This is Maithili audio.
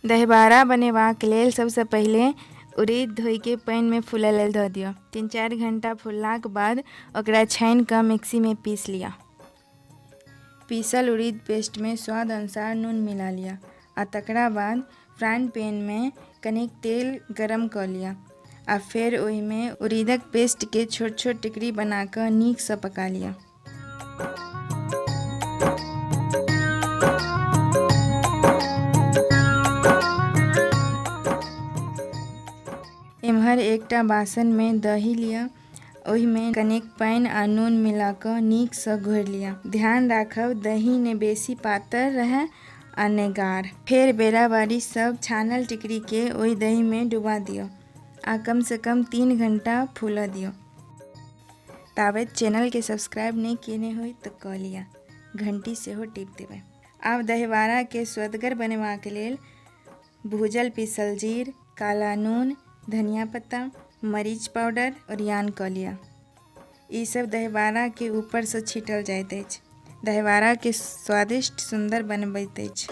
दहीबाड़ा बनेबाक लेल सबसँ पहिले उड़ीद धोइके पानिमे फूलय लेल धऽ दियौ। 3-4 घण्टा फुललाके बाद ओकरा छानिकऽ मिक्सीमे पीस लिअ। पीसल उड़ीद पेस्टमे स्वाद अनुसार नून मिला लिअ आ तकरा बाद फ्राइंग पैनमे कनिक तेल गरम कऽ लिअ आ फेर ओहिमे उड़ीदक पेस्टके छोट छोट टिकरी बना कऽ नीकसँ पका लिअ। एम्हर एकटा बासनमे दही लिअ, ओहिमे कनेक पानि आ नून मिला कऽ नीकसँ घोरि लिअ। ध्यान राखब दही ने बेसी पातर रहय आ ने गाढ़। फेर बेराबारी सभ छानल टिकरीके ओहि दहीमे डुबा दियौ आ कमसँ कम 3 घण्टा फूलऽ दियौ। ताबैत चैनलके सब्सक्राइब नहि केने होइ तऽ कऽ लिअ, घण्टी सेहो टीप देबै। आब दहीबाड़ाके स्वदगर बनेबाक लेल भूजल पीसल जीर, काला नून, धनिया पत्ता, मरीच पाउडर ओरियान कऽ लिअ। ई सब दहीबाड़ाके ऊपरसँ छीटल जाइत अछि। दहीबाड़ाके स्वादिष्ट सुन्दर बनबैत अछि।